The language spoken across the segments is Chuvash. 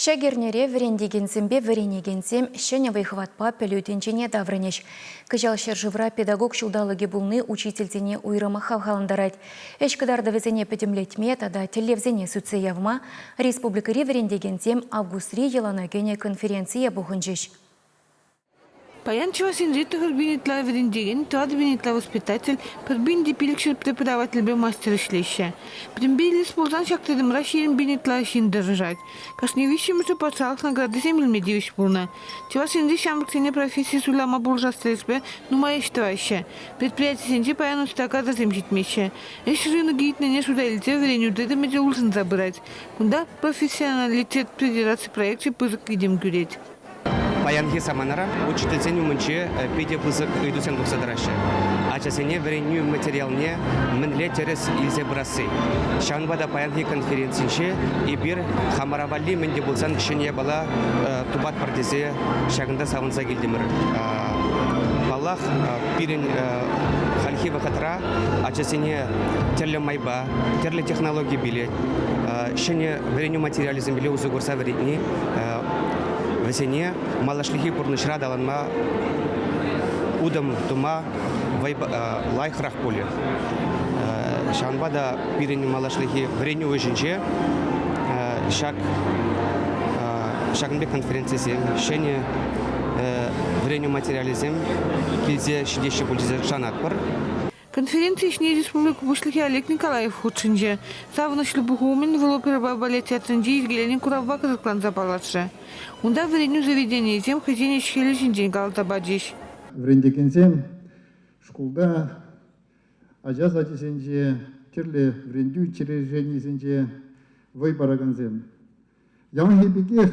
Ҫак эрнере вӗрентекенсемпе вӗренекенсем ҫӗнӗ вӑй-хӑватпа пӗлӳ тӗнчине таврӑнӗҫ. Кӑҫал ҫӗршывра педагог ҫулталӑкӗ пулни учительсене уйрӑмах хавхалантарать. Ӗҫ кӑтартӑвӗсене пӗтӗмлетме тата тӗллевсене сӳтсе явма республикӑри вӗрентекенсем августри йӑлана кӗнӗ конференцие пухӑнчӗҫ. Паян Чӑваш Енре 9 ытла вӗрентекен, 4 ытла воспитатель, 1 500 преподавательпе мастер ӗҫлеҫҫӗ. Пӗтӗмпе илес пулсан ҫак тытӑмра 20 ытла ҫын тӑрӑшать. Кашни виҫҫӗмӗшӗ патшалӑх наградисем илме тивӗҫ пулнӑ. Чӑваш Енри ҫамрӑксене професси суйлама пулӑшас тӗлӗшпе нумай ӗҫ тӑваҫҫӗ. Предприятисенче паян ӑста кадрсем ҫитмеҫҫӗ. Ӗҫ рынокӗ ыйтнине шута илсе вӗренӳ тытӑмӗ те улшӑнса пырать. Кунта профессионалитет федераци проекчӗ пысӑк витӗм кӳрет. Паянхи саманара учительсен умӗнче питӗ пысӑк ыйтусем тухса тӑраҫҫӗ. Ачасене вӗренӳ материалне мӗнле тӗрӗс илсе пырасси. Ҫавӑнпа та паянхи конференцинче эпир хамӑра валли мӗн те пулсан ҫӗнӗ япала тупатпӑр тесе ҫакӑнта савӑнса килтӗмӗр. Паллах, пирӗн хальхи вӑхӑтра ачасене тӗрлӗ майпа, тӗрлӗ технологипе, ҫӗнӗ вӗренӳ материалӗсемпе усӑ курса вӗрентни вӗсене малашлӑхи пурнӑҫра аталанма утӑм тума лайӑхрах пулӗ. Ҫавӑнпа та пирӗн малашлӑхи вӗренӳ ӗҫӗнче ҫак ҫакӑн пек конференцисем, ҫӗнӗ вӗренӳ материалӗсем килсе ҫитеҫҫӗ пуль тесе шанатпӑр. Конференци ӗҫне республика Пуҫлӑхӗ Олег Николаев хутшӑнчӗ. Савӑнӑҫлӑ пуху умӗн вӑл оперӑпа балет театрӗнче йӗркеленӗ куравпа кӑсӑкланса паллашрӗ. Унта вӗренӳ заведенийӗсем хӑйсен ӗҫ-хӗлӗ ҫинчен каласа пачӗҫ. Вӗрентекенсем шкулта, ача сачӗсенче, тӗрлӗ вӗрентӳ учрежденийӗсенче вӑй паракансем. Яланхи пекех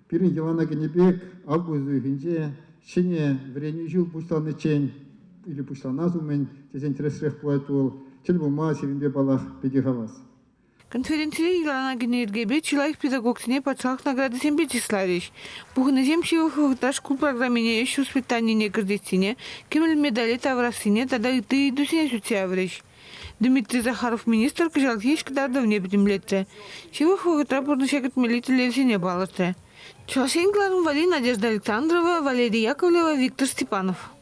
пирӗн йӑлана кӗнӗ пек август уйӑхӗнче ҫӗнӗ вӗренӳ ҫул пуҫланиччен или пуҫланас умӗн тесен тӗрӗсрех пулать вӑл, тӗл пулма сирӗнпе паллах питӗ хавас. Конференцире йӑлана кӗнӗ йӗркепе чи лайӑх педагогсене патшалӑх наградисемпе чысларӗҫ. Пухӑннисем ҫывӑх вӑхӑтра шкул программине ӗҫ воспитанине кӗртессине, кӗмӗл медале тавӑрассине тата ытти ыйтусене сӳтсе яврӗҫ. Дмитрий Захаров министр кӑҫалхи ӗҫ кӑтартӑвне пӗтӗмлетрӗ. Ҫывӑх вӑхӑтра пурнӑҫа кӗртмелли тӗллевсене палӑртрӗ. Чӑваш Ен кӑларӑм валли Надежда Александрова, Валерий Яковлева, Виктор Степанов.